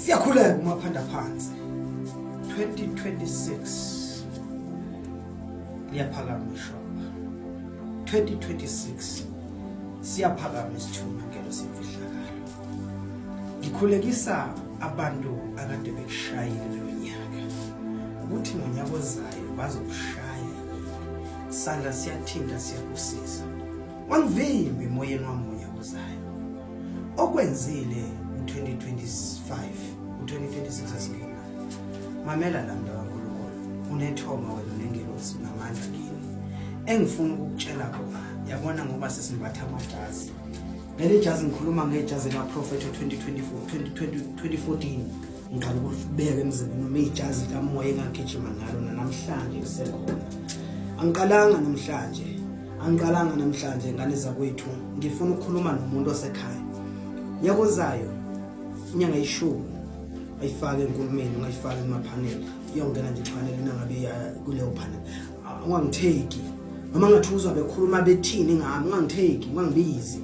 Siyakhuleka umaphanda phansi. 2026 liyaphakama ishoba. 2026 siyaphakama isithunywa ngelo semfihlakalo. Ngikhulekisa abantu akade bekushayile kulo nyaka ukuthi ngonyaka ozayo bazokushaya sandla siyathinta siyakusiza wangivimba emoyeni wami ngonyaka ozayo okwenzile u-2025 u-2026 asingena mamela la mntu kaNkulunkulu unethonga wena unengelosi namandla kini engifuna ukukutshela kona yabona ngoba sesimbatha amajazi leli jazi ngikhuluma ngejazi likaprofetha 2024 2014 ngiqala ukulibeka emzimbeni noma ijazi likamoya engagijima ngalo nanamhlanje lisekhona angiqalanga namhlanje angiqalanga namhlanje ngane zakwethu ngifuna ukukhuluma nomuntu osekhaya nyakozayo inyanga yishumi ayifake enkulumeni ungayifaki kumaphaneli iyongena nje iphaneli nangabe kuleyo phaneli ungangitheki noma ngathi uzwa bekhuluma bethini ngami ungangitheki ungangibizi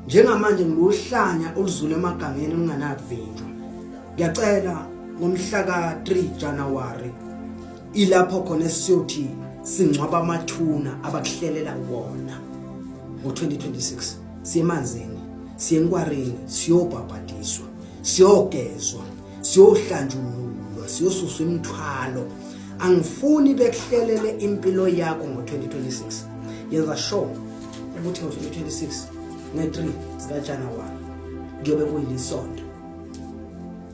njengamanje ngiluhlanya oluzula emagangeni olunganakuvinjwa ngiyacela ngomhla ka-3 January ilapho khona esiyothi singcwaba amathuna abakuhlelela wona ngo-2026 siyemanzini siyenkwarini siyobhabhadiswa siyogezwa siyohlanjululwa siyosuswa imithwalo angifuni bekuhlelele impilo yakho ngo-2026 yenza sure ukuthi ngo-2026 nge-3 zikajanuwari kuyobe kuyilisonto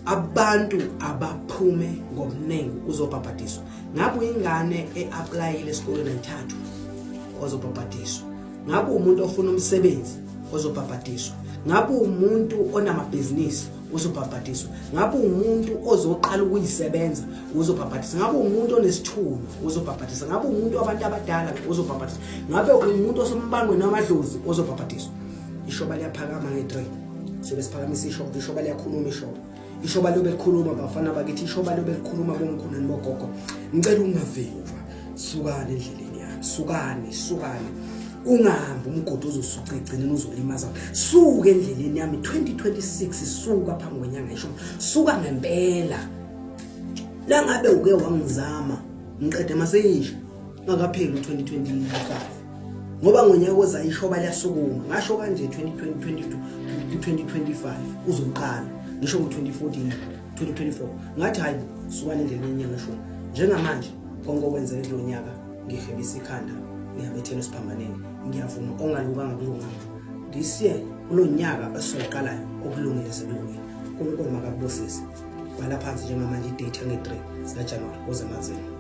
abantu abaphume ngobuningi uzobhabhadiswa ngabe uyingane e-aplayile esikolweni ayithathwa ozobhabhadiswa ngabe umuntu ofuna umsebenzi ozobhabhadiswa ngabe umuntu onamabhizinisi uzobhabhadiswa ngabe umuntu ozoqala ukuyisebenza uzobhabhadiswa ngabe umuntu onesithunywa uzobhabhadiswa ngabe umuntu wabantu abadala uzobhabhadiswa ngabe umuntu osombangweni wamadlozi ozobhabhadiswa ishoba liyaphakama nge-3 sobe siphakamisa ishoba ishoba liyakhuluma ishoba ishoba liyobe likhuluma bafana bakithi ishoba liyobe likhuluma bomkhulu nibogogo ngicela ungavinjwa sukani endleleni yami sukani sukani ungahambi umgodi ozosuca egcineni uzolimaza suka endleleni yami 2026 suka phambi kwenyanga isho suka ngempela langabe uke wangizama ngiqede maseyisho ngakapheli u-2025 ngoba ngonyaka ozayo ishoba liyasukuma ngasho kanje 2022 2025 uzoqala ngisho ngo-2014 2024 ngathi hayi sukani endleleni yenyanga shumi njengamanje konke okwenzeke kulo nyaka ngihebisa ikhanda ngiyabethela esiphambaneni ngiyavuma ongalukanga kulunganga this year kulo nyaka esizoqalayo okulungile sekulungile uNkulunkulu makakubusise bhala phansi njengamanje idate yange-3 zikajanuwari woze emanzini.